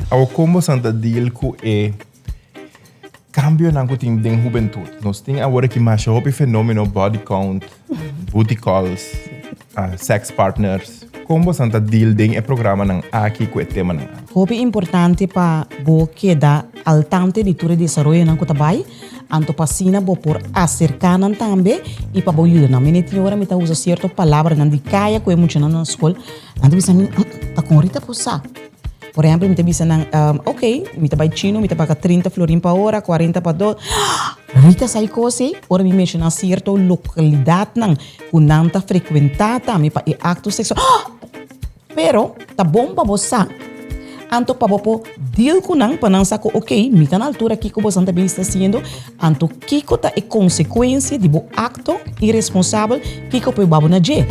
Awo kon bosan ta deal ku e kambionan ku tin den hubentut? Nos tin awor aki masha hopi fenomeno body count, booty calls, sex partners. Kon bosan ta deal den e programanan aki ku e temanan aki? Hopi importante pa bo keda al tante di tur e desaroyonan ku ta bai, anto pa asina bo por aserká nan tambe i pa bo yuda nan. Mi tin ora mi ta usa sierto palabranan di kaya ku e muchanan na skol, nan ta bisa mi, Ta kon Rita por sa? Por ehempel mi ta bisa nan, ok, mi ta bai chino, mi ta paga 30 florin pa ora, 40 pa dos. Rita sa e kos ei? Ora mi menshoná sierto lokalidatnan ku nan ta frekuentá tambe pa e akto seksual. Pero ta bon pa bo sa, anto pa bo por deal ku nan, pa nan sa ku ok, mi ta na altura kiko boso ta bin sta hasiendo, anto kiko ta e konsekuensia di bo akto iresponsabel, kiko por babo na dje.